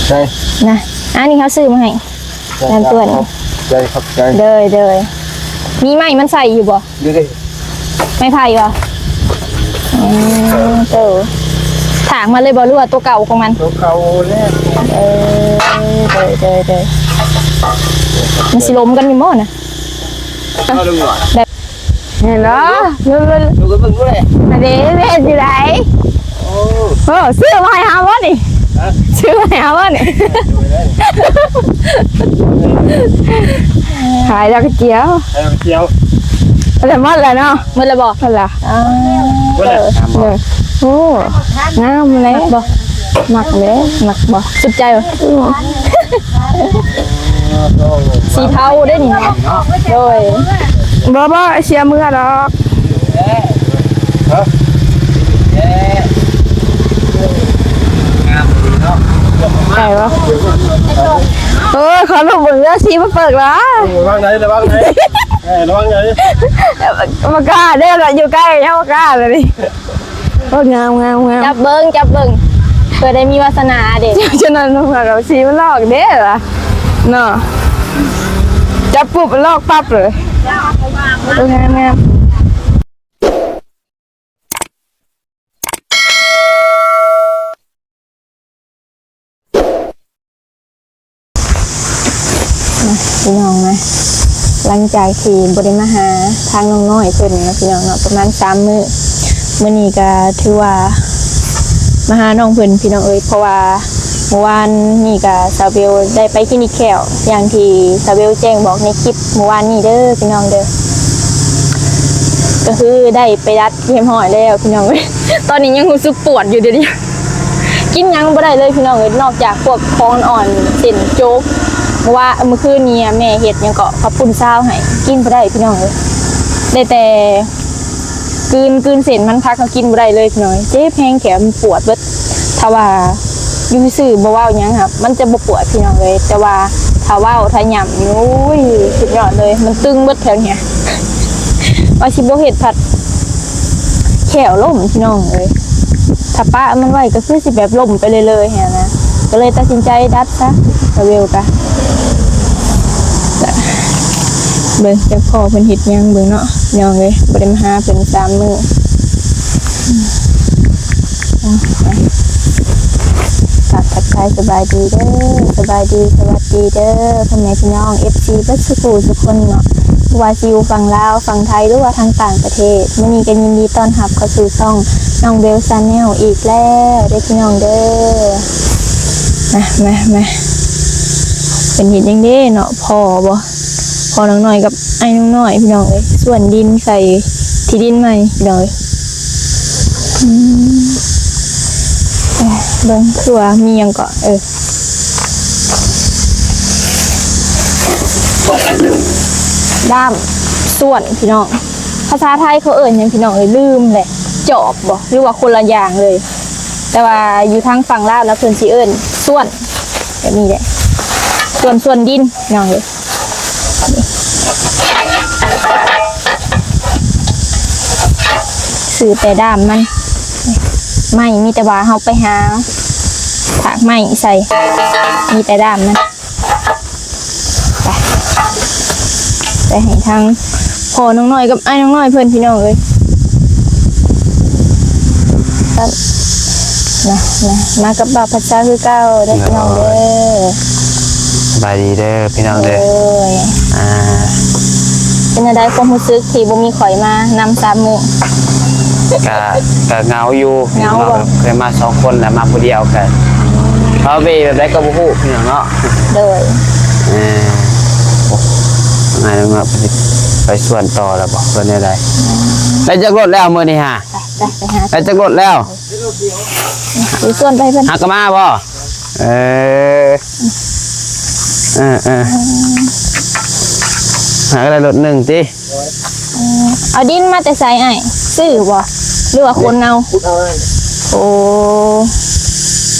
ໃສ່ ນະ ອັນນີ້ເຮົາຊື້ມາໃຫ້ ນ້ຳຖ້ວຍ ຂອບໃຈ ຂອບໃຈ ເດີຍ ເດີຍ. ມີໄມ້ມັນໃສ່ຢູ່ບໍ່? ຢູ່ເດ້. ໄມ້ໄຜ່ບໍ່? ອືມ ໂຕ ຖາກມາເລີຍບໍ່ ຫຼືວ່າໂຕເກົ່າຂອງມັນ? ໂຕເກົ່າແລ້ວ. ເອີ ເດີຍ ເດີຍ ເດີຍ. ມັນຊິລົມກັນຢູ່ບໍ່ນະ? ເອົາລົງກ່ອນ. ເຫັນບໍ່? ລຸ້ນໆ ດູກັນເບິ່ງດູແຫຼະ ອັນນີ້ເຮັດຢູ່ໃດ? ໂອ້ ໂອ້ ຊື້ມາໃຫ້ເຮົາບໍ່ນີ້? ຮະ? ຊື້ມາໃຫ້ເຮົາບໍ່ນີ້? ຂາຍດອກກະຈຽວ ຂາຍດອກກະຈຽວ. ແລ້ວໝົດແລ້ວເນາະ? ໝົດແລ້ວບໍ່? ໝົດແລ້ວ. ອ່າ ໝົດແລ້ວ. ເອີ ໂອ້ ງາມເລີຍ ມັກບໍ່? ມັກເດ້. ມັກບໍ່? ສຸດໃຈບໍ່? ອືມ ສີເທົາເດ້ນີ້ນະ. ໂດຍ ບໍ່ ບໍ່ ເສຍເມືອດອກ. ຮະ? ງາມດີເນາະ. ໄດ້ບໍ່? ໂອ້ຍ ຂໍລົບເບິ່ງເດີ້ ສີມາເປີກລະ. ເອີ ລະວັງໄດ໋ ລະວັງໄດ໋ ເອີ ລະວັງໄດ໋. ບໍ່ກ້າເດີ້ ຢູ່ໃກ້ຍັງບໍ່ກ້າເລີຍນີ້. ໂອ້ ງາມ ງາມ ງາມ. ຈັບເບິ່ງ ຈັບເບິ່ງ ເພື່ອໄດ້ມີວາສະໜາເດ້. ຈະນັ້ນ ເຮົາກໍຊິມາລອກເດ້ລະເນາະ ຈັບປຸບລອກປັບເລີຍ. ໂອ້ ງາມ ງາມ. ມາ ພີ່ນ້ອງມາ ຫຼັງຈາກທີ່ບໍ່ໄດ້ມາຫາທາງນ້ອງນ້ອຍເພິ່ນເນາະ ພີ່ນ້ອງເນາະ ປະມານສາມມື້ ມື້ນີ້ກະຖືວ່າມາຫານ້ອງເພິ່ນ ພີ່ນ້ອງເອີຍ. ເພາະວ່າມື້ວານນີ້ກະສາວເບວໄດ້ໄປຄລີນິກແຂ້ວ ຢ່າງທີ່ສາວເບວແຈ້ງບອກໃນຄລິບມື້ວານນີ້ເດີ ພີ່ນ້ອງເດີ ກະຄືໄດ້ໄປດັດຮຽບຮ້ອຍແລ້ວ ພີ່ນ້ອງເອີຍ. ຕອນນີ້ຍັງຮູ້ສຶກປວດຢູ່ເດ ກິນຫຍັງບໍ່ໄດ້ເລີຍພີ່ນ້ອງເອີຍ ນອກຈາກພວກຂອງອ່ອນໆ ເສັ້ນໂຈກ ເມື່ອວານ ເມື່ອຄືນນີ້ແມ່ເຮັດຫຍັງເກາະ ເຂົ້າປຸ້ນຊາວໃຫ້ ກິນບໍ່ໄດ້ພີ່ນ້ອງເອີຍ ໄດ້ແຕ່ກືນ ກືນເສັ້ນມັນຜັກ ເຮົາກິນບໍ່ໄດ້ເລີຍພີ່ນ້ອງເອີຍ ເຈັບແຮງ ແຂວມັນປວດເບິດ. ຖ້າວ່າຢູ່ຊື່ໆ ບໍ່ເວົ້າຫຍັງຫັ້ນ ມັນຈະບໍ່ປວດພີ່ນ້ອງເອີຍ ແຕ່ວ່າຖ້າເວົ້າ ຖ້າຫຍ້ຳນີ້ ໂອ້ຍ ສຸດຍອດເລີຍ ມັນຕຶງເບິດແຖວນີ້ ວ່າຊິບໍ່ເຮັດພັດ ແຂ້ວລົ້ມພີ່ນ້ອງເອີຍ ຖ້າປະມັນໄວ້ກໍຄືຊິແບບລົ້ມໄປເລື້ອຍໆ ຫັ້ນນະ ກໍເລີຍຕັດສິນໃຈດັດຊະ ສາວເບວກະ ເບິ່ງຈັກພໍ່ເພິ່ນເຮັດຫຍັງເບິ່ງເນາະ ພີ່ນ້ອງເອີຍ ບໍ່ໄດ້ມາຫາເພິ່ນສາມມື້. ກາບທັກທາຍສະບາຍດີເດີ ສະບາຍດີ ສະຫວັດດີເດີ ພໍ່ແມ່ພີ່ນ້ອງ ເອັຟຊີ ເບິດສູ່ຜູ້ສູ່ຄົນເນາະ ບໍ່ວ່າຊິຢູ່ຝັ່ງລາວ ຝັ່ງໄທ ຫຼືວ່າທາງຕ່າງປະເທດ ມື້ນີ້ກໍຍິນດີຕ້ອນຮັບເຂົ້າສູ່ຊ່ອງນ້ອງເບວ Channel ອີກແລ້ວເດີພີ່ນ້ອງເດີ. ມາ ມາ ມາ ເພິ່ນເຮັດຫຍັງເດ້ເນາະ ພໍ້ບໍ່? ພໍ້ນ້ອງນ້ອຍກັບອ້າຍນ້ອງນ້ອຍ ພີ່ນ້ອງເອີຍ ສວນດິນໃສ່ທີ່ດິນໃໝ່ ພີ່ນ້ອງເອີຍ. ອືມ ເບິ່ງຄືວ່າມີຫຍັງເກາະ ເອີ ດ້າມ ສວນ ພີ່ນ້ອງ ພາສາໄທເຂົາເອີ້ນຫຍັງ ພີ່ນ້ອງເອີຍ ລືມແຫຼະ ຈອບບໍ່ ຫຼືວ່າຄົນລະຢ່າງເລີຍ? ແຕ່ວ່າຢູ່ທາງຝັ່ງລາວນະ ເພິ່ນຊິເອີ້ນສວນ ແບບນີ້ແຫຼະ ສວນ ສວນດິນ ພີ່ນ້ອງເອີຍ. ຊື້ແຕ່ດ້າມມັນ ໄມ້ ມີແຕ່ວ່າເຮົາໄປຫາຖາກໄມ້ໃສ່ ມີແຕ່ດ້າມມັນ. ໄປ ໄປໃຫ້ທາງພໍ່ນ້ອງນ້ອຍກັບອ້າຍນ້ອງນ້ອຍເພິ່ນ ພີ່ນ້ອງເອີຍ. ມາ ມາ ມາກັບບ່າວພັດຊາຄືເກົ່າເດີ ພີ່ນ້ອງເດີ. ສະບາຍດີເດີພີ່ນ້ອງເດີ. ໂດຍ ອ່າ ເປັນຈັ່ງໃດຄວາມຮູ້ສຶກທີ່ບໍ່ມີຂ້ອຍມານຳສາມມື້? ກະ ກະເຫງົາຢູ່ ເຫງົາບໍ່? ເຄີຍມາສອງຄົນແລ້ວ ມາຜູ້ດຽວກະ ເຮົາເວແບບໃດກໍບໍ່ຮູ້ພີ່ນ້ອງເນາະ. ໂດຍ ເອີ ງ່າຍເນາະ ໄປສວນຕໍ່ແລ້ວບໍ່ ເພິ່ນແນວໃດ? ໄດ້ຈັກລົດແລ້ວມື້ນີ້ຫາ? ໄປ ໄປ ໄປຫາ ໄດ້ຈັກລົດແລ້ວ? ຢູ່ສວນໄປເພິ່ນ ຫາກະມາບໍ່? ເອີ ເອີ ເອີ ຫາກະໄດ້ລົດໜຶ່ງຕິ? ເອີ ເອົາດິນມາແຕ່ໃສອ້າຍ? ຊື້ບໍ່ ຫຼືວ່າຂົນເອົາ? ຂຸດເອົາ. ໂອ້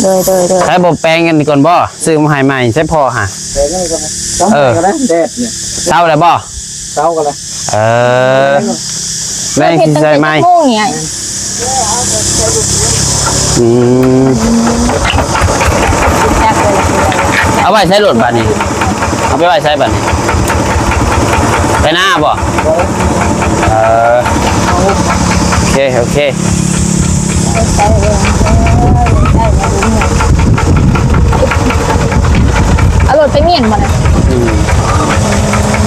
ໂດຍ ໂດຍ ໂດຍ ໃຊ້ບໍ່ແປງກັນກ່ອນບໍ່? ຊື້ມາໃຫ້ໃໝ່ໃຊ້ພໍຫາ ແປງກັນກ່ອນນະ. ເອີ ເຊົາແລ້ວບໍ່? ເຊົາກັນລະ. ເອີ ແມ່ງຊິໃສ່ໃໝ່. ອືມ ຈັກເລີຍ ເອົາໄວ້ໃສລົດບາດນີ້? ເອົາໄປໄວ້ໃສບາດນີ້? ໄປນາບໍ່? ເອີ ໂອເຄ ໂອເຄ. ເອົາລົດໄປໝຽນບໍ່ນະ? ອືມ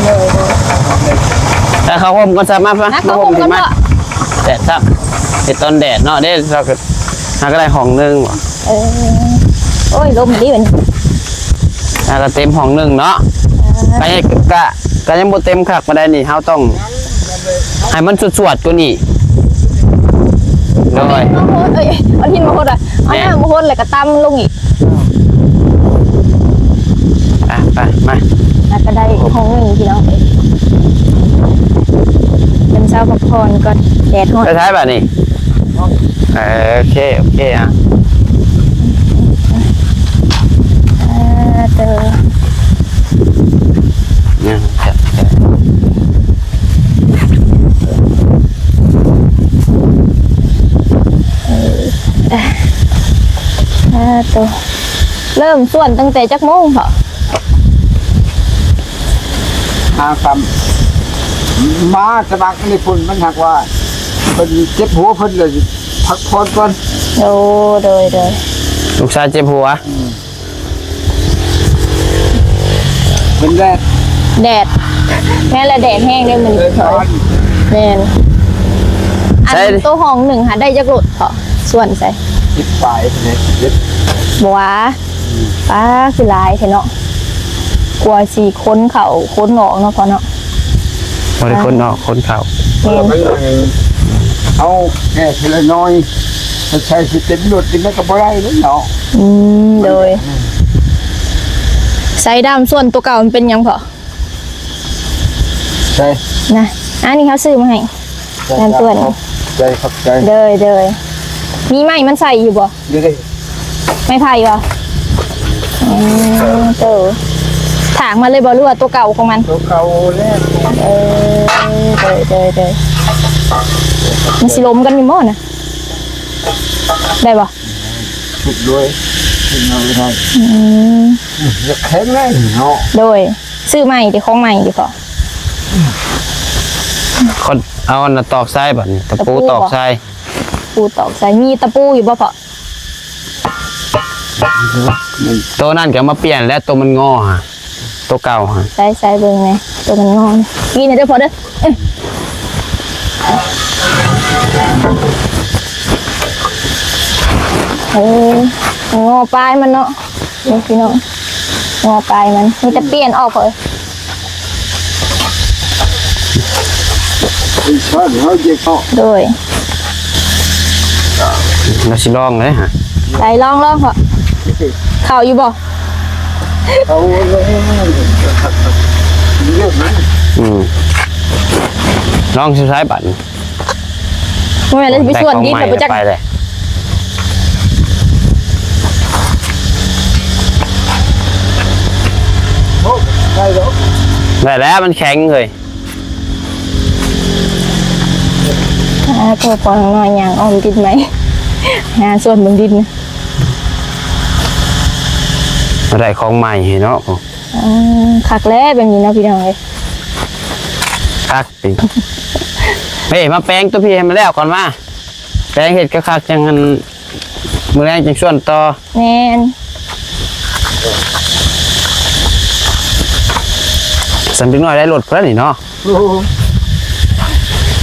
ໂດຍ ໂດຍ. ໄປເຂົ້າຮົ່ມກ່ອນຊະ ມາ ມາ ມາເຂົ້າຮົ່ມກ່ອນເນາະ. ແດດຊ້ຳ ເຮັດຕອນແດດເນາະ ເດ້ ເຮົາກໍ ຫາກໍໄດ້ຫ້ອງໜຶ່ງ. ເອີ ໂອ້ຍ ລົມດີເພິ່ນ ອ່າ ກໍເຕັມຫ້ອງໜຶ່ງເນາະ. ເອີ ກໍ ກໍ ກໍຍັງບໍ່ເຕັມຄັກປານໃດນີ້ ເຮົາຕ້ອງໃຫ້ມັນສວດໆກວ່ານີ້. ໂດຍ ເອີຍ ເອົາດິນມາຫົດ ເອົາ ແມ່ນ ນ້ຳມາຫົດ ແລ້ວກໍຕ່ຳລົງອີກ. ໄປ ໄປ ມາ ແລ້ວກໍໄດ້ຫ້ອງໜຶ່ງ ພີ່ນ້ອງເອີຍ. ເປັນເຊົ້າພັກຜ່ອນກ່ອນ ແດດຮ້ອນ. ໄປໃສບາດນີ້? ເອີ ໂອເຄ ໂອເຄ ອ່ະ ອ່າ ເຕີ ເອີ ອ່າ ໂຕ ເລີ່ມສວນຕັ້ງແຕ່ຈັກໂມງພໍ່? ຫາຄ່ຳ ມາສະໝັກໃນພຸ້ນ ມັນຫາກວ່າເພິ່ນເຈັບຫົວ ເພິ່ນເລີຍພັກຜ່ອນກ່ອນ. ໂອ້ ໂດຍ ໂດຍ. ລູກຊາຍເຈັບຫົວ? ອືມ ເປັນແດດ ແດດ ແມ່ນລະ ແດດແຮງເດ້ມື້ນີ້. ແມ່ນ. ອັນ ໃສ່ ໂຕຫ້ອງໜຶ່ງຫາໄດ້ຈັກລົດພໍ? ສວນໃສ່ ສິບປາຍເດ້ ສິບເອັດ ບໍ່ວ່າ. ອືມ ປ້າ ຄືຫຼາຍແທ້ເນາະ ກວ່າຊິຂົນເຂົ້າຂົນອອກເນາະພໍ່ເນາະ. ບໍ່ໄດ້ຂົນອອກຂົນເຂົ້າ. ແມ່ນ. ເອີ ມັນ ເອົາແກ່ທີລະໜ້ອຍ ໃສ່ຊິເຕັມລົດນີ້ມັນກໍບໍ່ໄດ້ເດ້ເນາະ. ອືມ ໂດຍ. ໃສ່ດ້າມສ່ວນຕົວເກົ່າມັນເປັນຫຍັງພໍ່? ໃສ່ ນະ ອັນນີ້ເຮົາຊື້ມາໃຫ້ ດ້າມສ່ວນ. ຂອບໃຈ ຂອບໃຈ. ໂດຍ ໂດຍ. ມີໄມ້ມັນໃສ່ຢູ່ບໍ່? ຢູ່ເດ້. ໄມ້ໄຜ່ບໍ່? ອືມ ໂຕ ຖາງມາເລີຍບໍ່ ຫຼືວ່າຕົວເກົ່າຂອງມັນ? ຕົວເກົ່າແຫຼະ. ເອີ ໂດຍ ໂດຍ ໂດຍ. ມັນຊິລົມກັນຢູ່ບໍ່ນະ? ໄດ້ບໍ່? ສຸດດ້ວຍ ຂຶ້ນມາບໍ່ໄດ້. ອືມ ຢາກແຂງແຮງເນາະ. ໂດຍ. ຊື້ໃໝ່ຕິ ຂອງໃໝ່ຕິພໍ່? ເອົາອັນນັ້ນຕອກຊາຍ ບາດນີ້ຕະປູ ຕະປູ ຕອກຊາຍ. ຕະປູຕອກຊາຍ ມີຕະປູຢູ່ບໍ່ພໍ່? ໂຕນັ້ນກໍເອົາມາປ່ຽນແລ້ວ ໂຕມັນງໍ່ຫັ້ນ ໂຕເກົ່າຫັ້ນ. ໃສ່ ໃສ່ເບິ່ງແດ່ ໂຕມັນງໍ່. ປີນໃຫ້ເດີພໍ່ເດີ. ເອີ ເອີ ງໍ່ປາຍມັນເນາະ. ນີ້ພີ່ນ້ອງ ງໍ່ປາຍມັນ ມີແຕ່ປ່ຽນອອກເລີຍ. ໂດຍ. ລາວຊິລອງເລີຍຫະ. ໄປລອງ ລອງເພາະ ເຂົ້າຢູ່ບໍ່? ເຂົ້າເລີຍ. ອືມ ລອງຊິໃຊ້ບັດ. ບໍ່ແມ່ນລະ ຊິໄປສວນດິນລະບໍ່ຈັກ. ໄປເລີຍ ໂອ້ ໄດ້ແລ້ວ ໄດ້ແລ້ວ ມັນແຂງເຮີ້ຍ. ອ່າ ໂທດ ພໍນ້ອຍຍ່າງອ້ອມດິນໃໝ່ ຫາສວນເບິ່ງດິນ. ໄດ້ຂອງໃໝ່ເນາະ. ອ່າ ຄັກແລ້ວແບບນີ້ເນາະ ພີ່ນ້ອງເອີຍ ຄັກ. ເອີ ມາແປງຕົວພີ້ໃຫ້ມັນແລ້ວກ່ອນມາ ແປງເຮັດຄັກໆ ຈັ່ງຫັ້ນ ມື້ແລງຈັ່ງຊວນຕໍ່. ແມ່ນ. ສ່ຳເດັກນ້ອຍໄດ້ລົດພຸ້ນລະນີ້ເນາະ. ໂອ້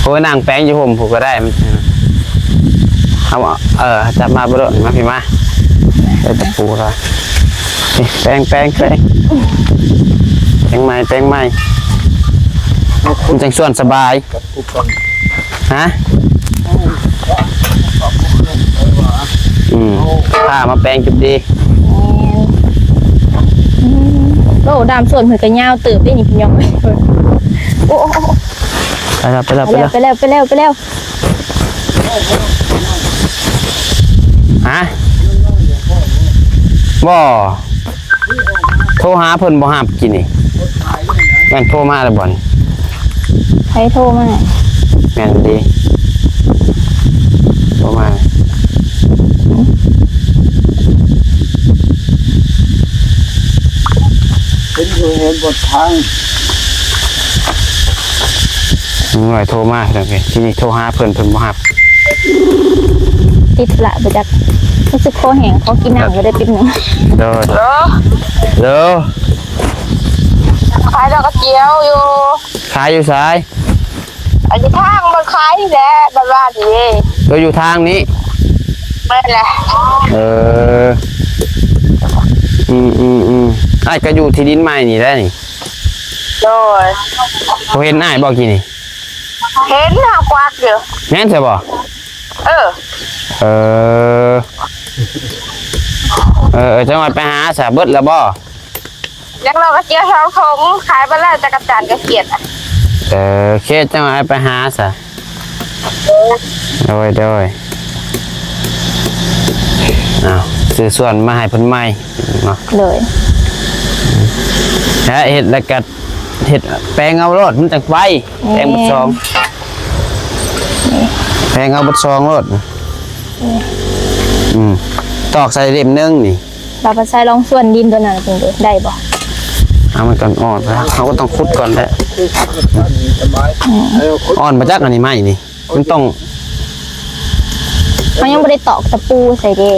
ໂອ້ຍ ນັ່ງແປງຢູ່ຮົ່ມພຸ້ນກໍໄດ້ ມັນ ເອົາ ເອີ ຈັບມາເບິ່ງ ມາພີ້ມາ ໄດ້ຕະປູລະ. ນີ້ ແປງ ແປງ ແປງ ແປງໃໝ່ ແປງໃໝ່ ມັນຈັ່ງສວນສະບາຍ. ຮະ? ອືມ ພາມາແປງຈຸດດີ. ແມ່ນ. ອືມ ໂອ້ ດ້າມສວນເພິ່ນກໍຍາວເຕີບເດ້ນີ້ ພີ່ນ້ອງ. ໂອ້ ໂອ້ ໂອ້ ໄປແລ້ວ ໄປແລ້ວ ໄປແລ້ວ ໄປແລ້ວ ໄປແລ້ວ. ຮະ? ບໍ່. ໂທຫາເພິ່ນບໍ່ຮັບກີ້ນີ້. ແມ່ນໂທມາແລ້ວບໍ່ນີ້? ໃຜໂທມາ? ແມ່ນດີ ໂທມາ. ເປັນຜູ້ເຫັນບົດທາງ. ລຸງນ້ອຍໂທມາ ພີ່ນ້ອງເອີຍ, ທີນີ້ໂທຫາເພິ່ນ ເພິ່ນບໍ່ຮັບ. ຕິດລະບໍ່ຈັກ. ຮູ້ສຶກຄໍແຫ້ງ, ຂໍກິນນ້ຳກໍໄດ້ປິບໜຶ່ງ. ໂດຍ. ເອີ ໂດຍ. ຂາຍດອກກະຈຽວຢູ່. ຂາຍຢູ່ໃສ? ອັນນີ້ທາງມັນຂາຍນີ້ແຫຼະ ບ້ານວ່ານີ້ເດ້. ກໍຢູ່ທາງນີ້? ແມ່ນແຫຼະ. ເອີ ອືມໆໆ ອ້າຍກໍຢູ່ທີ່ດິນໃໝ່ນີ້ແຫຼະນີ້. ໂດຍ. ບໍ່ເຫັນອ້າຍບໍ່ກີ້ນີ້? ເຫັນ ຫາກວັກຢູ່. ແມ່ນໃຊ່ບໍ່? ເອີ ເອີ ເອີ ເອີ ຈັ່ງວ່າໄປຫາຊະ ເບິດແລ້ວບໍ່? ຍັງ ເຮົາກໍເຈັບສອງຖົງ ຂາຍໄປແລ້ວ ຈັກກະຈັນກັບຂຽດ. ເອີ ເຄ ຈັ່ງວ່າໄປຫາຊະ. ໂດຍ ໂດຍ. ອ້າວ ຊື້ສວນມາໃຫ້ເພິ່ນໃໝ່ເນາະ. ໂດຍ. ແລະ ເຮັດແລ້ວກໍເຮັດແປງເອົາໂລດ ມັນຈັ່ງໄວ. ແປງເບິດສອງ ແປງເອົາເບິດສອງໂລດ. ອືມ ຕອກໃສ່ເຫຼັ້ມໜຶ່ງນີ້. ບາດໄປໃສ່ລອງສວນດິນຕົວນັ້ນເບິ່ງເດີ ໄດ້ບໍ່? ເອົາມັນກ່ອນ ອ່ອນ ເຮົາກໍຕ້ອງຂຸດກ່ອນແຫຼະ. ອ່ອນມາຈາກອັນນີ້ ໄມ້ນີ້ ມັນຕ້ອງ ເຮົາຍັງບໍ່ໄດ້ຕອກຕະປູໃສ່ເດ້.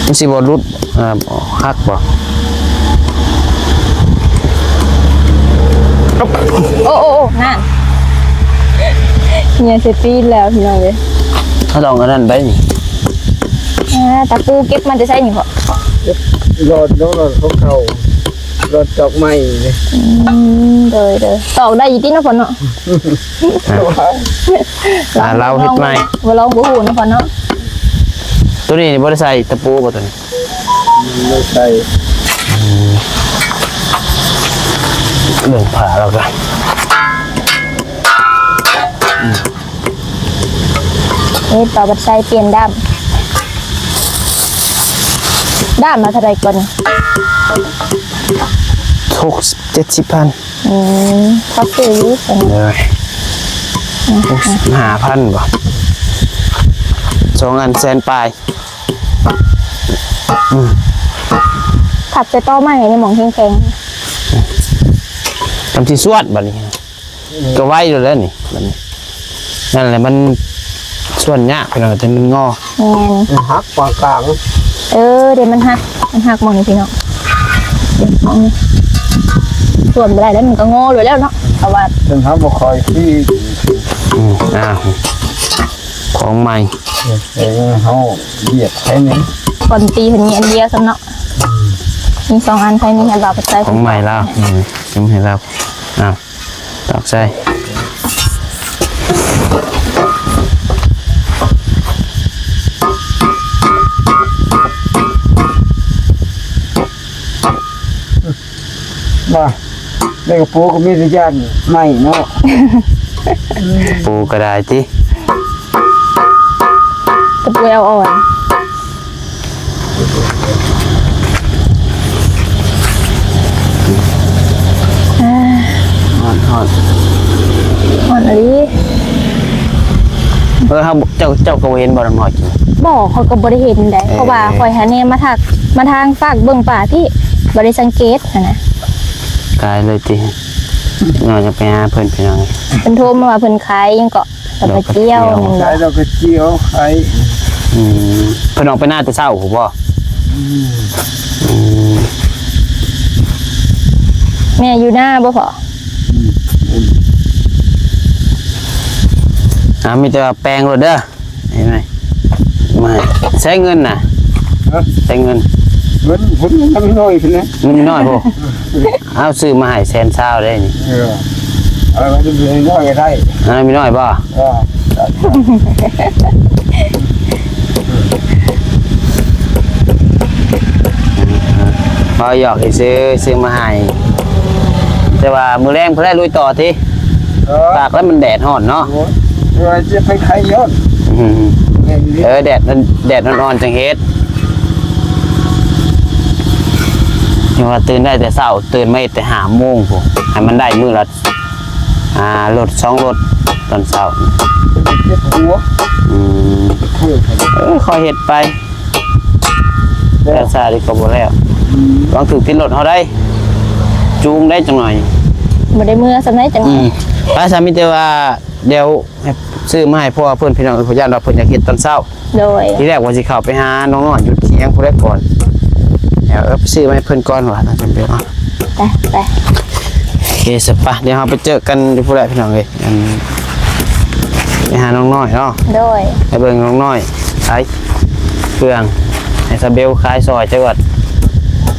ມັນຊິບໍ່ຫຼຸດ ເອີ ຫັກບໍ່? ໂອ້ ໂອ້ ໂອ້ ນັ້ນ ເຫຍໃສ່ຕີນແລ້ວ ພີ່ນ້ອງເອີຍ. ເຮົາຕ້ອງອັນນັ້ນໄດ໋ນີ້. ອ່າ ຕະປູເກັບມາແຕ່ໃສນີ້ພໍ່? ເກັບຫຼອດເນາະ ຫຼອດຂອງເຂົາ ຫຼອດຕອກໄມ້ນີ້. ອືມ ໂດຍ ໂດຍ. ຕອກໄດ້ຢູ່ຕິເນາະພໍ່ເນາະ? ອ່າ ລາວເຮັດໃໝ່ ບໍ່ລອງບໍ່ຮູ້ເນາະພໍ່ເນາະ. ຕົວນີ້ນີ້ບໍ່ໄດ້ໃສ່ຕະປູບໍ່ຕົວນີ້? ບໍ່ໄດ້ໃສ່. ອືມ ເບິ່ງຜ້າລາວກ່ອນ. ອືມ ເຮັດຕໍ່ບັດໃສ່ປ່ຽນດ້າມ. ດ້າມລະເທົ່າໃດກ່ອນ? ຫົກສິບ ເຈັດສິບພັນ. ອືມ ພໍຊື້ຢູ່. ເອີ ຫົກສິບຫ້າພັນບໍ່? ສອງອັນແສນປາຍ. ອືມ ພັບໃສ່ຕໍໄມ້ໃນໝ່ອງແຂງໆ. ທຳທີ່ສວດບັດນີ້ ອືມ ກໍໄວຢູ່ແລ້ວນີ້ ບັດນີ້. ນັ້ນແຫຼະ ມັນສວນຍາກ ເພິ່ນວ່າ ແຕ່ມັນງໍ. ແມ່ນ. ມັນຫັກປານກາງ. ເອີ ເດ້ ມັນຫັກ ມັນຫັກໝ່ອງນີ້ ພີ່ນ້ອງ. ເດ້ ໝ່ອງນີ້ ສວນບໍ່ໄດ້ແລ້ວ ມັນກໍງໍໂລດແລ້ວເນາະ. ເພາະວ່າເພິ່ນເຮົາບໍ່ຄ່ອຍທີ່. ອືມ ອ້າວ ຂອງໃໝ່. ເອີ ເຮົາວຽກໃສ່ນີ້ ຄວາມຕີເພິ່ນມີອັນດຽວຊ້ຳເນາະ. ອືມ ມີສອງອັນ ໃຜມີໃຫ້ບ່າວໄປໃສ່ ຂອງໃໝ່ລາວ. ອືມ ໃຫ້ລາວ. ອ້າວ ຕອກໃສ່. ວ່າ ແລ້ວກໍປູກໍມີແຕ່ຢ້ານໄມ້ເນາະ. ປູກໍໄດ້ຕິ ຕະປູເອົາອ່ອນ. ອ່າ ຮ້ອນ ຮ້ອນ ຮ້ອນອີ່ຫຼີ. ເອີ ເຮົາ ເຈົ້າ ເຈົ້າກໍບໍ່ເຫັນບໍ່ ນ້ອງນ້ອຍກິນ? ບໍ່ ຂ້ອຍກໍບໍ່ໄດ້ເຫັນໃດ. ເອີ ເພາະວ່າຂ້ອຍຫາແນມມາທັກ ມາທາງຟາກເບິ່ງປາທີ່ ບໍ່ໄດ້ສັງເກດຫັ້ນນະ. ຕາຍເລີຍຕິ. ນ້ອຍຢາກໄປຫາເພິ່ນ ພີ່ນ້ອງ. ເພິ່ນໂທມາວ່າເພິ່ນຂາຍຫຍັງເກາະ ດອກກະຈຽວ. ດອກກະຈຽວແມ່ນບໍ່? ຂາຍດອກກະຈຽວ ຂາຍ. ອືມ ເພິ່ນອອກໄປນາແຕ່ເຊົ້າພຸ້ນບໍ່? ອືມ ອືມ ແມ່ຢູ່ນາບໍ່ພໍ່? ອືມ ອືມ ອ່າ ມີແຕ່ວ່າແປງໂລດເດີ. ເຫັນໄໝ? ມາໃຊ້ເງິນນະ. ຮະ? ໃຊ້ເງິນ. ເງິນ ເງິນມັນນ້ອຍພຸ້ນນະ. ເງິນນ້ອຍພຸ້ນ. ເອົາ ຊື້ມາໃຫ້ແສນຊາວໄດ້ນີ້. ເອີ ເອົາໄວ້ເປັນນ້ອຍກໍໄດ້. ເອົາ ມີນ້ອຍບໍ່? ເອີ ເວົ້າຫຍອກຊື່ໆ ຊື້ມາໃຫ້. ແຕ່ວ່າມື້ແລງເພິ່ນໄດ້ລຸຍຕໍ່ຕິ. ເອີ ຕາກແລ້ວມັນແດດຮ້ອນເນາະ. ໂອ້ຍ ວ່າຈະໄປໄຄຍ້ອນ. ອືມ ແມ່ນເດ. ເອີ ແດດ ແດດຮ້ອນໆ ຈັ່ງເຮັດ. ຍັງວ່າຕື່ນໄດ້ແຕ່ເຊົ້າ ຕື່ນມາເຮັດແຕ່ຫ້າໂມງພຸ້ນ ໃຫ້ມັນໄດ້ມື້ລະ ອ່າ ລົດສອງລົດຕອນເຊົ້າ. ເຈັບຫົວ. ອືມ ເອີ ຄ່ອຍເຮັດໄປ. ແລ້ວຊາດີກໍບໍ່ແລ້ວ. ອືມ ຫວັງຖືກຕິດລົດເຮົາໄດ້. ຈູງໄດ້ຈັກໜ້ອຍ. ບໍ່ໄດ້ເມືອສ່ຳໃດຈັກໜ້ອຍ. ອືມ ໄປຊະ ມີແຕ່ວ່າດຽວຊື້ມາໃຫ້ພໍ່ເພິ່ນ ພີ່ນ້ອງເອີຍ ເພາະຢ້ານວ່າເພິ່ນຢາກເຮັດຕອນເຊົ້າ. ໂດຍ ທີແລກວ່າຊິເຂົ້າໄປຫານ້ອງນ້ອຍຢູ່ທຽງພຸ້ນແຫຼະກ່ອນ ແລ້ວເອີ ໄປຊື້ມາໃຫ້ເພິ່ນກ່ອນວ່າ ໄປ ໄປ ໂອເຄ ສະປະ ດຽວເຮົາໄປເຈີກັນຢູ່ພຸ້ນແຫຼະ ພີ່ນ້ອງເອີຍ. ອັນ ໄປຫານ້ອງນ້ອຍເນາະ. ໂດຍ ໄປເບິ່ງນ້ອງນ້ອຍຂາຍເຄື່ອງ ໃຫ້ສາວເບວຂາຍຊ່ອຍຈັກວັດ.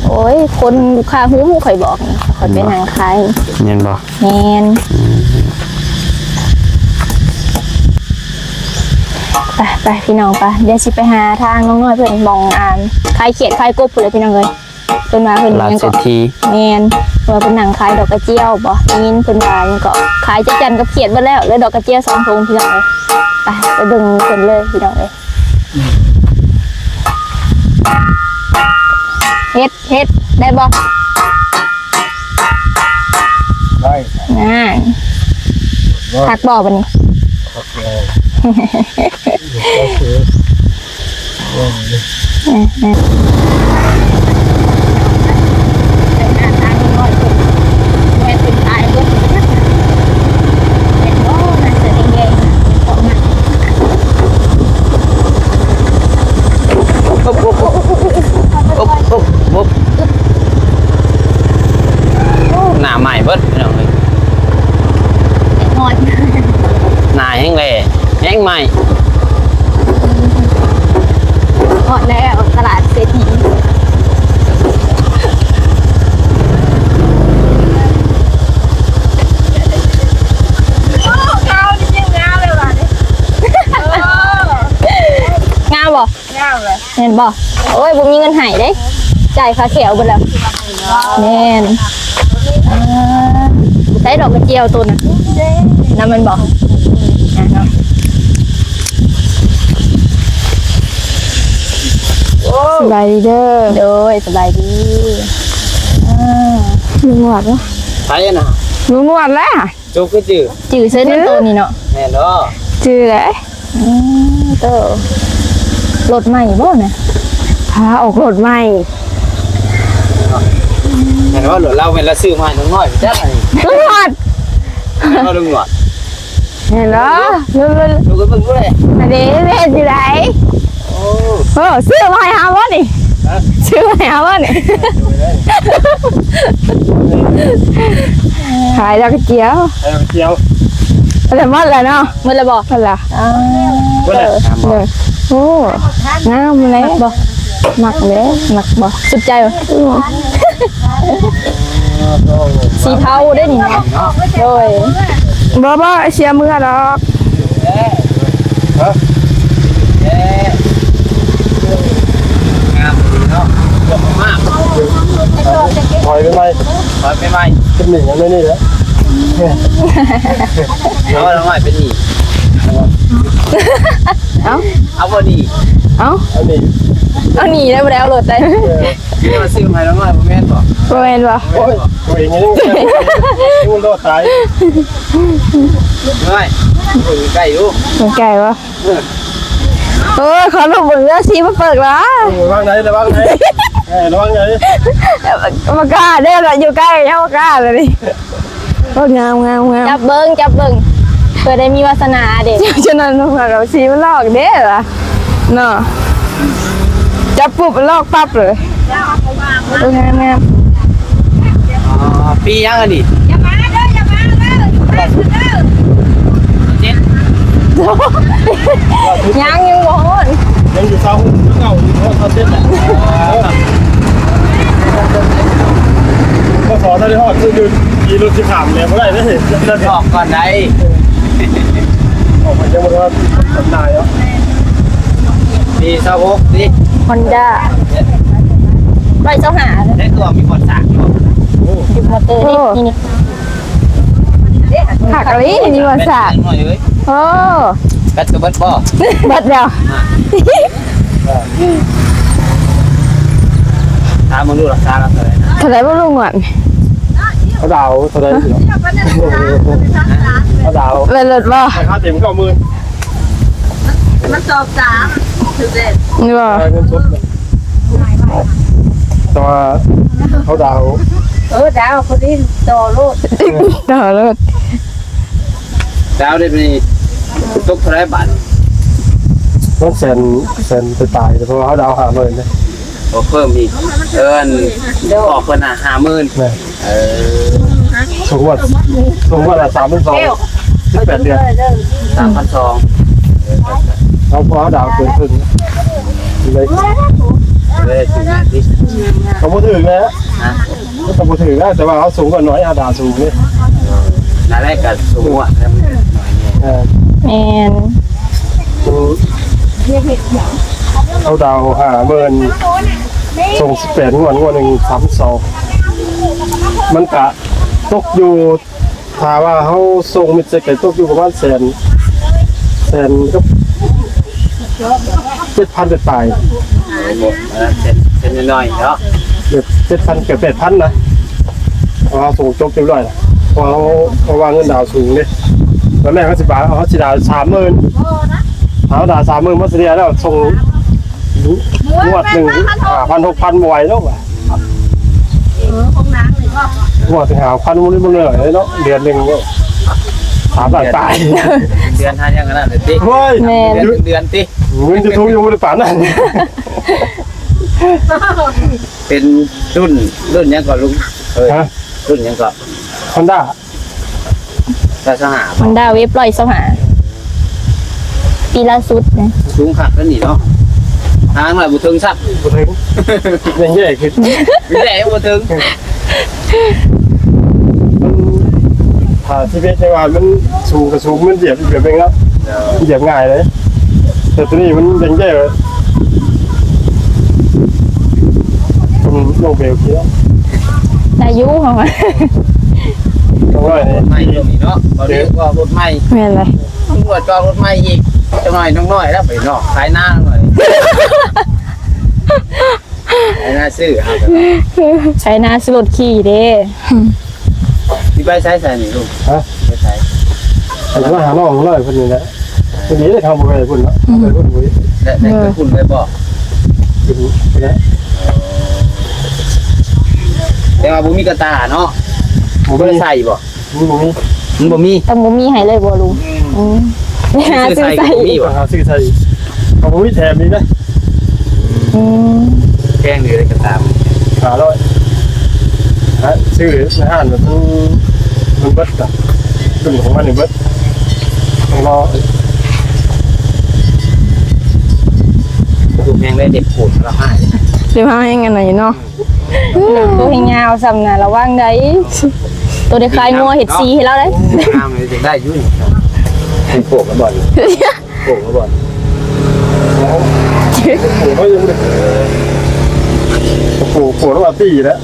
ໂອ້ຍ ຄົນລູກຄ້າຫູໝູ່ຂ້ອຍບອກ ຂ້ອຍໄປນັ່ງຂາຍ. ແມ່ນບໍ່? ແມ່ນ. ອືມ ໄປໆ ພີ່ນ້ອງ ໄປ ດຽວຊິໄປຫາທາງນ້ອງນ້ອຍເພິ່ນ ໝ່ອງ ອ່າ ຂາຍຂຽດຂາຍກົບພຸ້ນແຫຼະ ພີ່ນ້ອງເອີຍ. ເພິ່ນວ່າເພິ່ນ ຕະຫຼາດເສດຖີ ຍັງເກາະ ແມ່ນ ເພິ່ນວ່າເພິ່ນນັ່ງຂາຍດອກກະຈຽວບໍ ໄດ້ຍິນເພິ່ນວ່າຫຍັງເກາະ ຂາຍຈັກຈັ່ນກັບຂຽດເບິດແລ້ວ ເຫຼືອດອກກະຈຽວສອງຖົງ ພີ່ນ້ອງເອີຍ. ໄປ ໄປເບິ່ງເພິ່ນເລີຍ ພີ່ນ້ອງເອີຍ. ເຮັດ ເຮັດໄດ້ບໍ່? ໄດ້ ນັ້ນ ໄດ້ ຄັກບໍ່ບັດນີ້? ຄັກແລ້ວ ໂອເຄ. ໂອ້ ໜ້າໄໝ້ເບິດ ພີ່ນ້ອງເອີຍ. ຮອດ ໜ້າແຮງແຫຼະ ແຮງໄໝ້. ຮອດແລ້ວຕະຫຼາດເສດຖີ. ໂອ້ ຂາວນີ້ຍັງງາມເລີຍບາດນີ້. ໂອ້ ງາມບໍ່? ງາມເລີຍ ແມ່ນບໍ່? ໂອ້ຍ ບໍ່ມີເງິນໃຫ້ເດ້ ຈ່າຍຄ່າແຂ້ວເບິດແລ້ວ. ແມ່ນ ອ່າ ໃຊ້ດອກກະຈຽວໂຕນະ ນຳແມ່ນບໍ່? ອ່າເນາະ ໂອ້ ສະບາຍດີເດີ. ໂດຍ ສະບາຍດີ. ອ່າ ລຸງໜວດເນາະ ໃຜນະ? ລຸງໜວດແຫຼະ. ຈຸກຄືຈື່ ຈື່ເຊິ່ນໂຕນີ້ເນາະ. ແມ່ນບໍ່? ຈື່ແຫຼະ. ອືມ ໂຕ ລົດໃໝ່ບໍ່ນະ? ພາອອກລົດໃໝ່. ແມ່ນວ່າລົດລາວແມ່ນລາວຊື້ມາໃຫ້ນ້ອງນ້ອຍຈັກອັນນີ້. ລຸງໜວດ ແມ່ນບໍ່ລຸງໜວດ? ແມ່ນບໍ່? ລຸງ ລຸງ ລຸງ ເບິ່ງເບິ່ງເດ້ ອັນນີ້ແມ່ນຢູ່ໃດ? ໂອ້ ໂອ້ ຊື້ມາໃຫ້ເຮົາບໍ່ນີ້? ຮະ? ຊື້ມາໃຫ້ເຮົາບໍ່ນີ້? ເອີ ຊື້ໄດ້. ຂາຍດອກກະຈຽວ ຂາຍດອກກະຈຽວ ແລ້ວໝົດແລ້ວເນາະ? ໝົດແລ້ວບໍ່? ໝົດແລ້ວ. ອ່າ ໝົດແລ້ວ. ໂອ້ ງາມເລີຍ. ມັກບໍ່? ມັກເດ້. ມັກບໍ່? ສຸດໃຈບໍ່? ອືມ ສີເທົາເດ້ນີ້ນະ. ໂດຍ ບໍ່ ບໍ່ ເສຍເມືອດອກ. ຮະ? ງາມດີເນາະ. ເກືອບມາກ. ຖອຍໄປໃໝ່. ຖອຍໄປໃໝ່. ເປັນໜີ້ຫຍັງໃນນີ້ແຫຼະ. ເອົາໜ້ອຍເປັນໜີ້. ເອົ້າ ເອົາບໍ່ໜີ້? ເອົ້າ ເອົາໜີ້ ເອົາໜີ້ໄດ້ບໍ່? ໄດ້ເອົາລົດໄດ້. ເອີ ທີ່ວ່າຊື້ໃຫ້ນ້ອງນ້ອຍບໍ່ແມ່ນບໍ່? ບໍ່ແມ່ນບໍ່? ໂອ້ຍ ໂອ້ຍ ຍັງ ຍັງ ຍັງ ໂດດຕາຍ. ນ້ອຍ ເບິ່ງໃກ້ຢູ່ ເບິ່ງໃກ້ບໍ່? ເອີ ເອີ ຂໍລູກເບິ່ງເດີ້ ສີມາເປີກລະ. ເອີ ລະວັງໄດ໋ ລະວັງໄດ໋. ເອີ ລະວັງໄດ໋. ບໍ່ກ້າເດີ້ ຢູ່ໃກ້ຍັງບໍ່ກ້າເລີຍນີ້. ໂອ້ ງາມ ງາມ ງາມ. ຈັບເບິ່ງ ຈັບເບິ່ງ ເພື່ອໄດ້ມີວາສະໜາເດ້. ຈະນັ້ນ ສີມັນລອກເດ້ລະເນາະ. ຈັບປຸບລອກປັບເລີຍ. ເອີ ງາມ ງາມ. ອໍ ປີຫຍັງອັນນີ້? ຢ່າມາເດີ ຢ່າມາເດີ ຢູ່ບ້ານເດີ. ເຈັດ ຍັງ ຍັງບໍ່ຮອດ. ຍັງຢູ່ຊາວຫົກຄືເກົ່າ ຢູ່ຮອດຊາວເຈັດແຫຼະ. ພໍສອນໄດ້ຮອດ ຄືຢູ່ ຂີ່ລົດຊິຂ້າມແລ້ວບໍ່ໄດ້ເດ້. ອອກກ່ອນໄດ໋. ອອກໄປຍັງບໍ່ຮອດ ສຳນາຍເນາະ. ປີຊາວຫົກຕິ ຮອນດ້າ ຮ້ອຍຊາວຫ້າ. ໃນຕົວມີບ່ອນສາກຢູ່ບໍ່? ໂອ້ ຢູ່ມໍເຕີນີ້ ໂອ້ ນີ້ ນີ້. ຄັກອີ່ຫຼີ ມີບ່ອນສາກ. ໂອ້ ແບັດກະເບິດບໍ່? ເບິດແລ້ວ. ອ່າ ຖາມເບິ່ງດູລາຄາລະເທົ່າໃດນະ? ເທົ່າໃດບໍ່ລຸງຫວານ? ເຂົາດາວເທົ່າໃດ? ເຂົາດາວ ແມ່ນລົດບໍ່? ລາຄາເຕັມເກົ້າໝື່ນ. ມັນສອບສາມ ຖືກເດ້ ນີ້ບໍ່? ເງິນສົດ ແຕ່ວ່າເຂົາດາວ ເ ເອີ ດາວ ພໍດີຕໍ່ໂລດ ຕໍ່ໂລດ. ດາວໄດ້ໄປຕົກເທົ່າໃດບາດນີ້? ມັນແສນ ແສນປາຍໆ ເພາະວ່າເຮົາດາວຫ້າໝື່ນເດ້. ໂອ້ ເພີ່ມອີກ ເອີ ອັນ ດອກເພິ່ນນະຫ້າໝື່ນ. ແມ່ນ. ເອີ ສົ່ງງວດ ສົ່ງງວດລະສາມພັນສອງ ສິບແປດເດືອນ ສາມພັນສອງ. ເອີ ເຮົາ ເພາະເຮົາດາວເກີນເຄິ່ງເລີຍ ເລີຍຖືກແນ່ຕິ ກໍບໍ່ຖືກແລ້ວ. ຮະ? ມັນກໍບໍ່ຖືກນະ ແຕ່ວ່າເຮົາສູງກວ່າໜ້ອຍ ເຮົາດາວສູງເດ້. ນັ້ນແຫຼະ ກໍສູງກວ່າ ເອີ ແມ່ນ. ເຮົາດາວຫ້າໝື່ນ ສົ່ງສິບແປດງວດ ງວດໜຶ່ງສາມສິບສອງ ມັນກະຕົກຢູ່ ຖ້າວ່າເຮົາສົ່ງມິດເຊັດ ກໍຕົກຢູ່ປະມານແສນ ແສນກັບເຈັດພັນປາຍໆ. ເອີ ເຊັນ ເຊັນນ້ອຍໆເນາະ ແບບເຈັດພັນກັບແປດພັນນະ ເພາະວ່າເຮົາສົ່ງຈົບຮຽບຮ້ອຍລະ ເພາະເຮົາ ເພາະວ່າເງິນດາວສູງເດ້. ຕອນແລກເຮົາຊິບາ ເຮົາຊິດາວສາມໝື່ນ ເຮົາດາວສາມໝື່ນ ໝົດສະເລ່ຍແລ້ວ ສົ່ງງວດໜຶ່ງຫ້າພັນ ຫົກພັນ ບໍ່ໄຫວດອກວ່າ. ເອີ ຂອງນາງນີ້ກໍ ງວດໜຶ່ງຫ້າພັນ ບໍ່ໄດ້ບໍ່ເຫຼືອເລີຍເນາະ ເດືອນໜຶ່ງສາມລ້ານປາຍ. ເດືອນຫາຫຍັງຂະໜາດນັ້ນຕິ? ໂອ້ຍ ແມ່ນ ເດືອນ ເດືອນຕິ? ເງິນຢູທູບຍັງບໍ່ໄດ້ປານນັ້ນ. ເປັນລຸ້ນ ລຸ້ນຫຍັງກໍລຸງ? ເອີ ຮະ? ລຸ້ນຫຍັງກໍ? ຮອນດ້າ ຮ້ອຍຊາວຫ້າ ຮອນດ້າເວບຮ້ອຍຊາວຫ້າ ປີລ່າສຸດນະ. ສູງຄັກແລ້ວນີ້ເນາະ ຫາໜ້ອຍບໍ່ເຖິງຊ້ຳ ບໍ່ເຖິງ ຍັງແຍ່ຂຶ້ນ ແຍ່ຍັງບໍ່ເຖິງ. ມັນ ຖ້າຊີວິດໃນວ່າມັນສູງກໍສູງ ມັນຢຽບ ຢຽບເອງເນາະ ຢຽບງ່າຍເລີຍ. ແຕ່ໂຕນີ້ມັນຍັງແຍ່ ອືມ ລົງໄປໂອເຄແລ້ວ ໄດ້ຢູ່ເຮົາ ນ້ອງນ້ອຍນີ້ ລົດໃໝ່ເນາະ ບໍ່ໄດ້ກໍລົດໃໝ່ ແມ່ນເລີຍ ຕຳຫຼວດກໍລົດໃໝ່ອີກ ຈັກໜ້ອຍນ້ອງນ້ອຍແລ້ວໄປເນາະ ຂາຍນາໜ້ອຍ ຂາຍນາຊື້ ຂາຍນາຊື້ລົດຂີ່ເດ້. ຊິໄປໃສ ໃສນີ້ລູກ? ຮະ? ໄປໃສ? ໄປຫານ້ອງນ້ອຍເພິ່ນນີ້ແຫຼະ. ເພິ່ນນີ້ເດ້ ເຮົາບໍ່ໄປພຸ້ນເນາະ ອືມ ໄປພຸ້ນບໍ່ໄດ້ ໄດ້ ໄດ້ໄປພຸ້ນເລີຍບໍ່? ຂຶ້ນພຸ້ນແຫຼະ. ແຕ່ວ່າບໍ່ມີກະຕ່າເນາະ ບໍ່ມີ ບໍ່ໄດ້ໃສ່ບໍ່? ມັນບໍ່ມີ ມັນບໍ່ມີ ຕ້ອງບໍ່ມີໃຫ້ເລີຍບໍ່ລຸງ? ອືມ ອືມ ໄປຫາຊື້ໃສ່ ບໍ່ມີບໍ່? ຫາຊື້ໃສ່ ເຂົາບໍ່ມີແຖມອີກນະ. ອືມ ແພງຢູ່ເດ້ກະຕ່າ ຫ້າຮ້ອຍ ຫາຊື້ໃນຮ້ານມັນ ມັນເບິດນະ ເປັນຂອງມັນນີ້ເບິດ ຕ້ອງລໍ ແຮງໄດ້ເດັກໂພດລະຫາຍ ເລັບເຮົາແຮງອັນນັ້ນເນາະ. ໂຕແຮງຍາວຊ່ຳນະ ລະວັງໄດ໋ ໂຕໄດ້ຂາຍງົວເຮັດສີໃຫ້ລາວໄດ໋. ໂອ້ ງາມເລີຍ ໄດ້ຢູ່ນີ້ ໂປກລະບໍ່ນີ້ ໂປກລະບໍ່ນີ້ ໂອ້ໂຫ ໂປກ ໂປກລະວ່າຕີແລ້ວ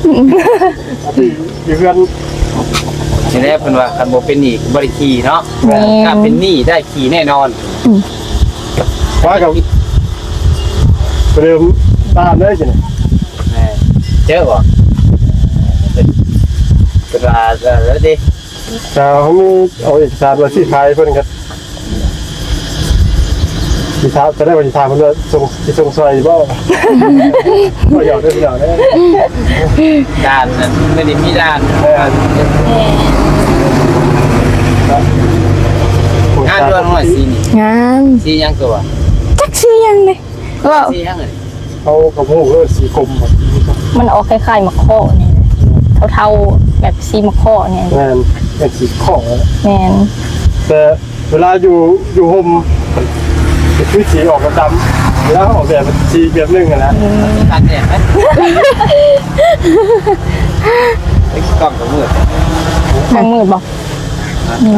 ຕີຢູ່ເຮືອນ. ນີ້ແຫຼະເພິ່ນວ່າ ຄັນບໍ່ເປັນໜີ້ກໍບໍ່ໄດ້ຂີ່ເນາະ ແມ່ນ ຖ້າເປັນໜີ້ໄດ້ຂີ່ແນ່ນອນ. ອືມ ວ່າກັບ ໄປເລີ່ມຕາມເລີຍຊິນີ້ ແມ່ນ ເຈີບໍ່? ເພິ່ນ ເພິ່ນວ່າ ເອີ ເລີຍຕິ ກະເຮົາມີເອົາເອກະສານມາຊື້ຂາຍເພິ່ນກະ ຊິຖາມ ກະໄດ້ວ່າຊິຖາມເພິ່ນວ່າສົ່ງ ຊິສົ່ງຊ່ອຍຢູ່ບໍ່? ບໍ່ ຢອກເດີ ຢອກເດີ ດ່ານນັ້ນ ບໍ່ໄດ້ມີດ່ານ ເອີ ງາມຢູ່ ນ້ອງນ້ອຍ ສີນີ້ ງາມ ສີຫຍັງຕົວະ? ຈັກສີຫຍັງເດ້ ເວົ້າ ສີຫຍັງອັນນີ້? ເຮົາກໍບໍ່ຮູ້ວ່າສີກົມບໍ່ ມັນອອກຄ້າຍໆໝາກເຄາະນີ້ ເທົາໆ ແບບສີໝາກເຄາະນີ້ ແມ່ນ ເປັນສີເຄາະ ແມ່ນ ແຕ່ເວລາຢູ່ ຢູ່ຮົ່ມ ຄືສີອອກດຳໆ ເວລາເຮົາອອກແດດສີອີກແບບໜຶ່ງຫັ້ນນະ ອືມ ກັນແດດໄປ ໄອ້ກ້ອງກໍມືດ ກ້ອງມືດບໍ່? ອື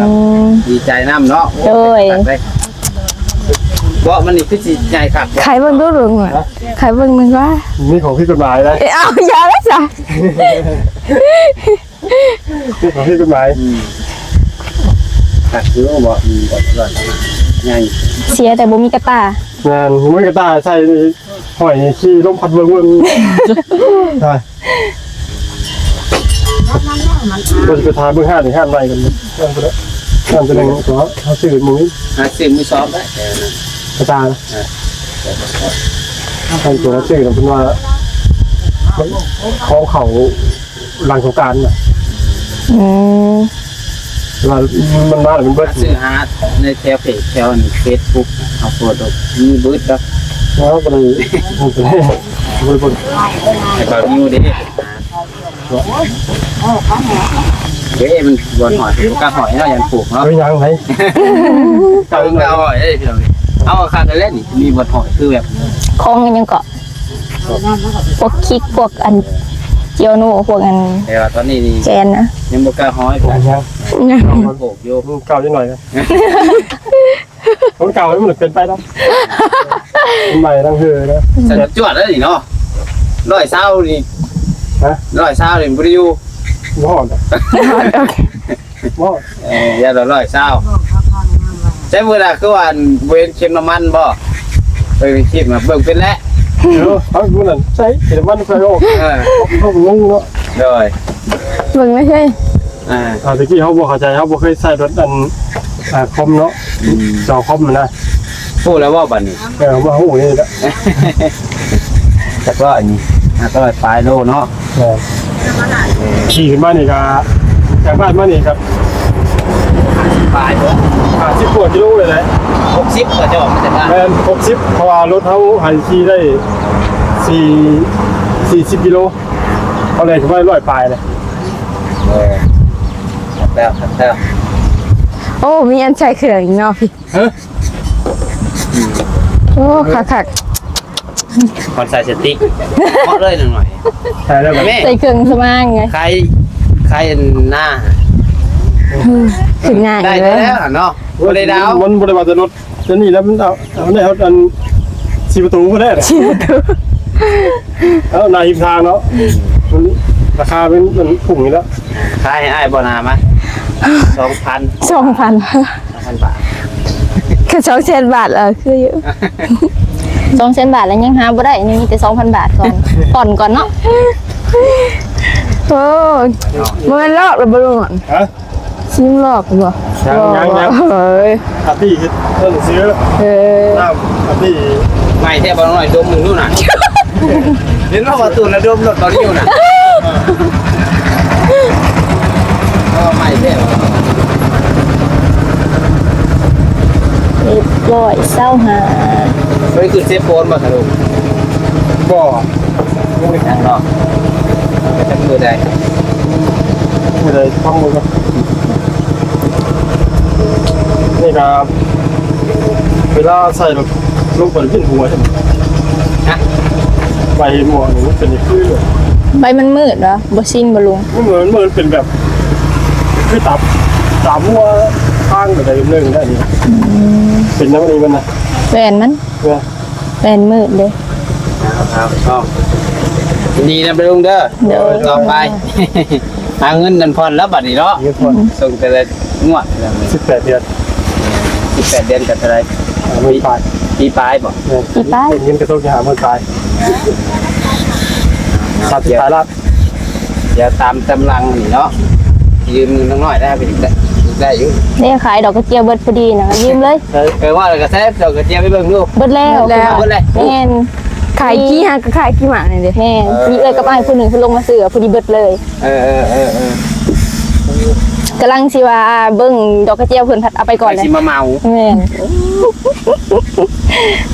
ມ ດີໃຈນຳເນາະ ໂອ້ຍ ຄັກເລີຍ ເບາະມັນນີ້ຄືຊິໃຫຍ່ຄັກ ໄຂເບິ່ງດູລຸງ ຮະ? ໄຂເບິ່ງໜຶ່ງວ່າ ມີຂອງຜິດກົດໝາຍນະ ເອີ ເອົາ ຢ່າເລີຍຊະ ມີຂອງຜິດກົດໝາຍ ອືມ ຄັກຢູ່ເບາະ ອືມ ເບາະຫຼອດໃຫຍ່ ເສຍແຕ່ບໍ່ມີກະຕ່າ ແມ່ນ ບໍ່ມີກະຕ່າໃສ່ນີ້ ຫ້ອຍຂີ່ລົມພັດເວີ້ງໆ ຕາຍ. ກໍຊິໄປຖາມເບິ່ງຮ້ານອີກຮ້ານໃໝ່ກັນ ຮ້ານຕົວນັ້ນ ຮ້ານຕົວນັ້ນກໍເຮົາຊື້ມື້ນີ້ ຫາຊື້ມືສອງໄດ້ ກະຕ່ານະ ເອີ ຮ້ານຕົວນັ້ນຊື້ນຳເພິ່ນວ່າ ຂອງເຂົາ ຫຼັງສົງການນະ. ອືມ ວ່າມັນມາແລ້ວມັນເບິດ ຊື້ຫາໃນແຖວເພຈແຖວເຟສບຸກ ເຮົາໂພສລົງມີເບິດດອກ. ເຮົາບໍ່ໄດ້ ບໍ່ໄດ້ ບໍ່ໄດ້ເບິ່ງ ໃຫ້ເຂົາຢູ່ເດ້. ເດ້ ມັນບ່ອນຫອຍ ບໍ່ກ້າຫອຍເນາະ ຢ້ານປູກເນາະ. ເອີ ຍັງໄດ ເອົາກ້າຫອຍເດ້ພີ່ນ້ອງ. ເອົາຄັກແລ້ວນີ້ ມີບ່ອນຫອຍຄືແບບ ຂອງຫຍັງເກາະ ພວກຄິກ ພວກອັນ ເຈຍໂນ ພວກອັນ ແຕ່ວ່າຕອນນີ້ນີ້ ແກນນະ ຍັງບໍ່ກ້າຫອຍ ຍັງ ຍັງ ຍັງ ໂອກຢູ່ ເກົ່າຈັກໜ່ອຍນະ. ຂອງເກົ່າມັນເປັນໄປແລ້ວ ມັນໃໝ່ທັງເຮືອນະ. ສັນຈວດແລ້ວນີ້ເນາະ ຮ້ອຍຊາວນີ້ ຮະ ຮ້ອຍຊາວນີ້ບໍ່ໄດ້ຢູ່ ບໍ່ຮອດດອກ ບໍ່ຮອດ. ເອີ ຢ່າລະຮ້ອຍຊາວ ໃຊ້ເວລາຄືວ່າບໍ່ເຫັນເຂັມນ້ຳມັນບໍ່? ເອີ ເຂັມນະເບິ່ງເປັນແລ້ວ ເອີ ເອົາມື້ນັ້ນໃຊ້ເຂັມນ້ຳມັນໃສ່ອອກ ເອີ ເຂົາກໍງົງເນາະ. ໂດຍ ເບິ່ງໄດ້ເລີຍ. ອ່າ ອ່າ ແຕ່ກີ້ເຮົາບໍ່ເຂົ້າໃຈ ເຮົາບໍ່ເຄີຍໃຊ້ລົດອັນ ອ່າ ຄອມເນາະ ອືມ ເຈົ້າຄອມນະ. ຮູ້ແລ້ວບໍ່ບັດນີ້? ເອີ ມາຮູ້ນີ້ແຫຼະ ຈັກຮ້ອຍນີ້ ຫ້າຮ້ອຍປາຍໂລເນາະ. ແມ່ນ ຂີ່ຂຶ້ນມານີ້ກະ ຈາກບ້ານມານີ້ກະ ປາຍບໍ່ ຫ້າສິບກວ່າກິໂລເລີຍແຫຼະ. ຫົກສິບກວ່າຈະອອກມາຈາກບ້ານ. ແມ່ນ ຫົກສິບ ເພາະວ່າລົດເຮົາໃຫ້ຂີ່ໄດ້ ສີ່ ສີ່ສິບກິໂລ ເຮົາແລ່ນຂຶ້ນມາຮ້ອຍປາຍເລີຍ. ເອີ ຄັກແລ້ວ ຄັກແລ້ວ. ໂອ້ ມີອັນໃສ່ເຄື່ອງອີກເນາະພີ່. ຮະ ໂອ້ ຄັກໆ ຄອນໃສ່ສະຕິກ ເໝາະເລີຍໜ້ອຍໆ. ໃສ່ແລ້ວແບບ ແມ່ ໃສ່ເຄື່ອງສະໝາງໄງ ຂາຍ ຂາຍອັນນາ ອືມ ຂຶ້ນງ່າຍ ໄດ້ ເລີຍ ແລ້ວຫັ້ນເນາະ ບໍ່ໄດ້ດາວ. ມັນບໍ່ໄດ້ວ່າແຕ່ລົດ ອັນນີ້ແລ້ວ ມັນເອົາ ເອົາໄດ້ຮອດອັນສີ່ປະຕູພຸ້ນແຫຼະ ສີ່ປະຕູ. ເອົາ ໜ້າຮິມທາງເນາະ ມັນລາຄາມັນ ມັນພຸ້ງຢູ່ແລ້ວ. ຂາຍໃຫ້ອ້າຍບໍ່ນາມາ ສອງພັນ ສອງພັນ ສອງພັນບາດ ຄືສອງແສນບາດ ເອີ ຄືຢູ່ ສອງແສນບາດແລ້ວຍັງຫາບໍ່ໄດ້ ຍັງມີແຕ່ສອງພັນບາດກ່ອນ ຜ່ອນກ່ອນເນາະ. ໂອ້ ບໍ່ແມ່ນລອກແລ້ວບໍ່ລຸງ? ຮະ ຊິມລອກບໍ່? ຍັງ ຍັງ ຍັງ ເອີຍ ອາຕີເຮັດເພິ່ນຊື້ ເອີ ນ້ຳອາຕີ ໃໝ່ແທ້ບໍ່ ນ້ອຍ ດົມເບິ່ງດູນະ. ເຫັນວ່າປະຕູລະດົມລົດຕອນນີ້ຢູ່ນະ ເອີ ໃໝ່ແທ້. ເອັດຮ້ອຍຊາວຫ້າ ບໍ່ໄດ້ຂຶ້ນເຊໂປນບໍ່ສະຫຼຸບ? ບໍ່ ຍັງເນາະ ໄປຈັກມື້ໃດ ມື້ໃດຟັງເບິ່ງກ່ອນ. ນີ້ກໍເວລາໃສ່ລົງໄປວິນຫົວໃຊ່ໄໝ? ຮະ? ໃບໝວກນີ້ມັນເປັນຄື ໃບມັນມືດຫວາ? ບໍ່ຊິງບໍ່ລຸງ? ມັນເໝືອນ ມັນເປັນແບບ ຄືຕາມ ຕາມຫົວທາງແບບໃດແບບໜຶ່ງໄດ໋ນີ້. ອືມ ເປັນແນວນີ້ມັນນະ ແວ່ນມັນ ເອີ ແວ່ນມືດເດ້. ເອົາ ເອົາ ເອົາ ດີນຳເດີລຸງເດີ. ໂດຍ ຕໍ່ໄປ ຫາເງິນນັ້ນຜ່ອນແລ້ວບັດນີ້ເນາະ ເງິນຜ່ອນ ສົ່ງແຕ່ລະງວດ ສິບແປດເດືອນ ສິບແປດເດືອນກໍເທົ່າໃດ? ຫ້າໝື່ນປາຍ ປີປາຍບໍ່? ແມ່ນ ປີປາຍ ເກັບເງິນກະທົງຢູ່ຫ້າໝື່ນປາຍ ສາມສິບປາຍລ້ານ. ດຽວຕາມກຳລັງນີ້ເນາະ ຢືມເງິນນ້ອງນ້ອຍໄດ້ ໄດ້ຢູ່ ໄດ້ຂາຍດອກກະເຈຍເບິດພໍດີນະ ຢືມເລີຍ. ເອີ ວ່າແລ້ວກໍໃຊ້ດອກກະເຈຍໄປເບິ່ງດູ ເບິດແລ້ວ ເບິດແລ້ວ ເບິດແລ້ວ ແມ່ນ ຂາຍກີ່ຫາກະຂາຍກີ່ໝາກນີ້ເດ້. ແມ່ນ ມີເອື້ອຍກັບອ້າຍຜູ້ໜຶ່ງເພິ່ນລົງມາຊື້ ພໍດີເບິດເລີຍ. ເອີ ເອີ ເອີ ເອີ ກຳລັງຊິວ່າເບິ່ງດອກກະເຈຍ ເພິ່ນພັດເອົາໄປກ່ອນເລີຍ ຊິມາເໝົາ. ແມ່ນ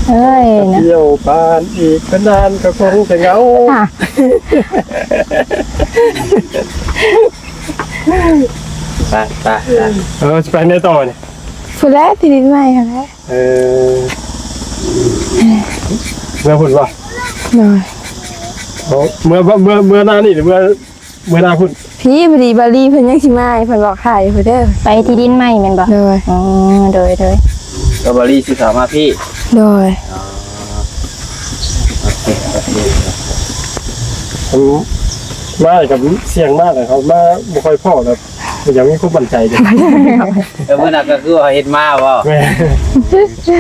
ເອີຍ ນະ ທ່ຽວບ້ານອີກເພິ່ນນານກໍຄົງຈະເຫງົາ. ໄປ ໄປ ໄປ ເອີ ຊິໄປໃນຕໍ່ນີ້ ພຸ້ນແຫຼະ ທີ່ດິນໃໝ່ຫັ້ນແຫຼະ. ເອີ ເມືອພຸ້ນບໍ່? ໂດຍ ໂອ້ ເມືອ ເມືອ ເມືອໜ້ານີ້ ເມືອ ເມືອໜ້າພຸ້ນ ພີ້ ພໍດີບາລີເພິ່ນຍັງຊິມາ ເພິ່ນບອກຖ້າຢູ່ພຸ້ນເດີ. ໄປທີ່ດິນໃໝ່ແມ່ນບໍ່? ໂດຍ ອໍ ໂດຍ ໂດຍ ກໍບາລີຊິເຂົ້າມາພີ້. ໂດຍ ອໍ ໂອເຄ ໂອເຄ ມາກັບສ່ຽງມາ ແຕ່ເຂົາມາບໍ່ຄ່ອຍພໍ້ແລ້ວ ຢາກມີຄວາມໝັ້ນໃຈເດ້. ເອີ ມື້ນັ້ນກໍຄືວ່າເຮັດມາບໍ່? ແມ່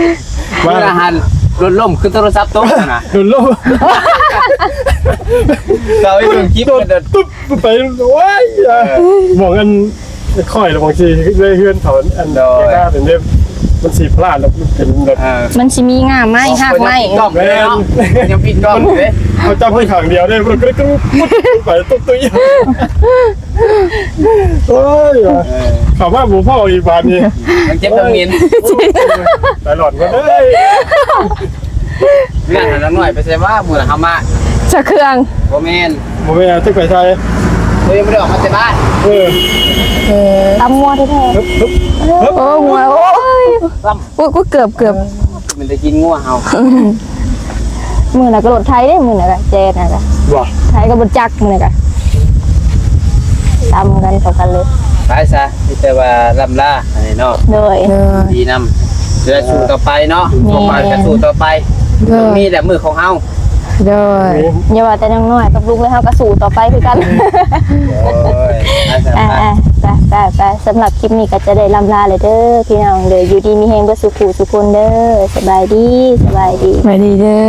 ນ ມາ ມື້ນັ້ນຫັ້ນລົດລົ້ມຄືໂທລະສັບຕົກຫັ້ນນະ ລົດລົ້ມ ເຂົາໄປເບິ່ງຄລິບ ໂດດ ກັນ ປຸບໄປ ໂອ້ຍ ເອີ ໝ່ອງອັນ ຂ້ອຍລະບາງທີເລີຍເຮືອນເຂົາອັນ ໂດຍ ເປັນເດ້ ມັນຊິພລາດແລ້ວ ມັນເປັນແບບ ເອີ ມັນຊິມີງ່າໄມ້ຮາກໄມ້ ຍັງປິດກ້ອງຢູ່ເນາະ ຍັງປິດກ້ອງຢູ່ເດ້ ເຮົາຈັບມືຂ້າງດຽວເດ້ ມັນກະຕຸກໄປຕຸກຕຸຍ ໂອ້ຍ ເອີ ເຂົ້າມາບໍ່ພໍອີກບາດນີ້ ທັງເຈັບທັງເໝັນ ຕາຫຼອດເບິດເລີຍ ເຮືອນຫັ້ນນະນ້ອຍໄປໃສວະ ມື້ນະເຮົາມາ ຈັກເຄື່ອງ ບໍ່ແມ່ນ ບໍ່ແມ່ນ ຈັກໄປໃສ ໂອ້ຍ ບໍ່ໄດ້ອອກມາແຕ່ບ້ານ ເອີ ເອີ ຕຳມົວແທ້ໆ ໂອ້ ຫົວ ໂອ້ຍ ຕຳ ໂອ້ຍ ກູເກືອບ ເກືອບ ມັນໄດ້ກິນງົວເຮົາ ມື້ນັ້ນກະລົດໄຖເດ້ ມື້ນັ້ນກະແຈນະກະ ບໍ່ ໄຖກະບໍ່ຈັກມື້ນັ້ນກະ ຕຳກັນເຂົ້າກັນເລີຍ ໄປຊະ ມີແຕ່ວ່າລ່ຳລາອັນນີ້ເນາະ ໂດຍ ໂດຍ ດີນຳ ເພື່ອສູ້ຕໍ່ໄປເນາະ ແມ່ນ ຕໍ່ໄປກະສູ້ຕໍ່ໄປ ໂດຍ ມີແຫຼະມື້ຂອງເຮົາ ໂດຍ ຢ່າວ່າແຕ່ນ້ອງນ້ອຍກັບລຸງເລີຍ ເຮົາກະສູ້ຕໍ່ໄປຄືກັນ ໂດຍ ໄປຊະ ອ່າ ໄປ ອ່າ ໄປ ໄປ ໄປ ສຳລັບຄລິບນີ້ກະຈະໄດ້ລ່ຳລາແລ້ວເດີພີ່ນ້ອງເດີ ຢູ່ດີມີແຮງເບິດສູ່ຜູ້ສູ່ຄົນເດີ ສະບາຍດີ ສະບາຍດີ ສະບາຍດີເດີ.